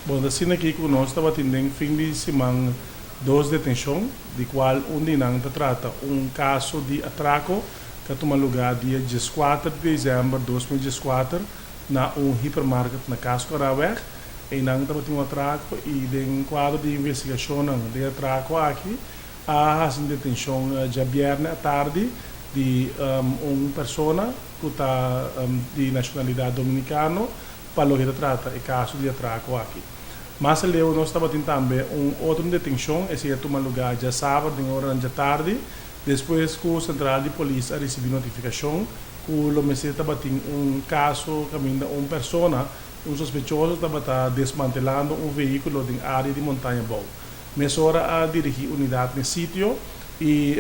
Bon, ta asina aki ku nos tabatin den fin di siman dos detenshon, di kual un di nan ta trata un kaso di atrako ku a tuma lugá dia 14 di desèmber 2014 na un hipermarket na Kaskoraweg. Einan tabatin un atrako i den kuadro di investigashonnan den atrako aki a hasi un detenshon djabièrnè atardi di un persona ku ta di nashonalidat dominikano pa loke ta trata e kaso di atrako aki. Mas aleu nos tabatin tambe un otro detenshon, esei a tuma lugá djasabra den oranan djatardi, despues ku sentral di polis a risibí notifikashon ku lo mester tabatin un kaso kaminda un persona, un sospechoso tabata desmantelando un vehíkulo den área di Montaña Bou. Mesora a dirigí unidat n'e sitio i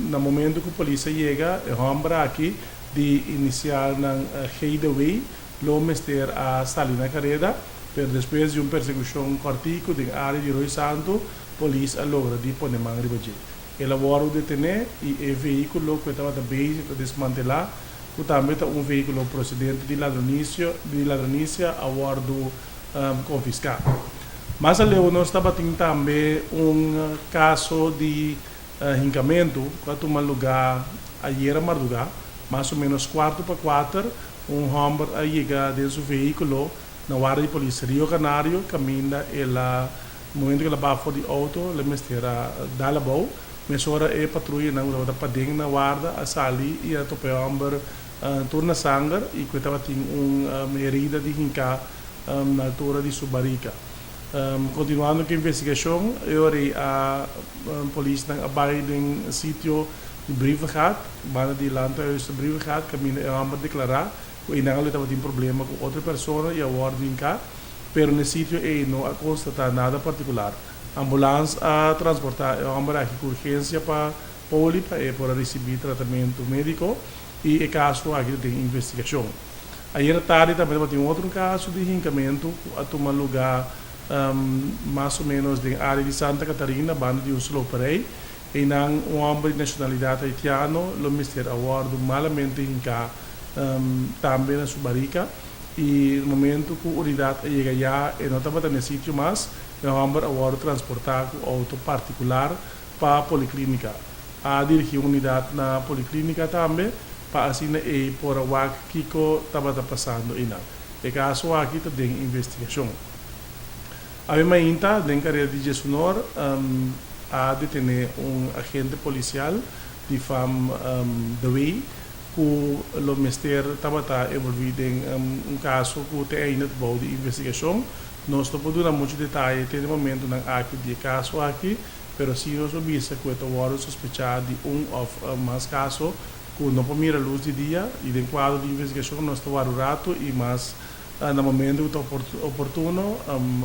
na momentu ku polis a yega e hòmber aki di inisialnan GDW lo mester a sali na kareda, pero despues di un persekushon kòrtiku den área di Rooi Santu, polis a logra di pone man riba dje. El a wòrdu detené i e vehíkulo ku e tabata bezig ta desmantelá, ku tambe ta un vehíkulo prosedente di ladronisio di ladronisia a wòrdu konfiská. Mas aleu nos tabatin tambe un kaso di hinkamentu ku a tuma lugá ayera mardugá, mas o ménos kuartu pa kuater. Un hòmber a yega den su vehíkulo na warda di polis Rio Canario kaminda el a momento ku el a baha for di outo el a mester a dal abou. Mesora e patruyanan ku tabata paden na warda a sali i a topa e hòmber tur na sanger i ku e tabatin un herida di hinká na altura di su barika. Kontinuando ku e investigashon e ora ei a polisnan a bai den sitio di Brievengat, banda di Landhuis Brievengat kaminda e hòmber deklará ku einan lo tabatin problema ku otro persona i a wòrdu hinká, pero n'e sitio ei no a konstatá nada partikular. Ambulans a transportá e hòmber aki ku urgensia pa poli pa e por a risibí tratamentu médiko i e kaso aki ta den investigashon. Ayera tardi tambe tabatin otro kaso di hinkamentu ku a tuma lugá mas o ménos den área di Santa Catarina banda di un sloperij. Einan un hòmber di nashonalidat haitiano lo mester a wòrdu malamente hinká tambe na su barika i na momentu ku unidat a yega ya e no tabata na e sitio mas, e hòmber a wòrdu transportá ku outo partikular pa poliklínika. A dirigí un unidat na poliklínika tambe pa asina ei por a wak kiko tabata pasando einan. E kaso aki ta den investigashon. Awe mainta den karera di Djesunor a detené un agente polisial di fam De Wey ku lo mester tabata envolví den un kaso ku te ainda ta bou di investigashon. Nos no por duna muchu detaye te den momentunan aki di e kaso aki, pero sí nos por bisa ku e ta wòrdu sospechá di un òf mas kaso ku no por mira lus di dia i den kuadro di investigashon nos ta wòrdu ratu i mas Na momento ku ta oportuno,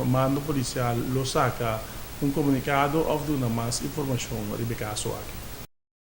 mando polisial lo saka un komunikado òf duna mas informashon riba e kaso aki.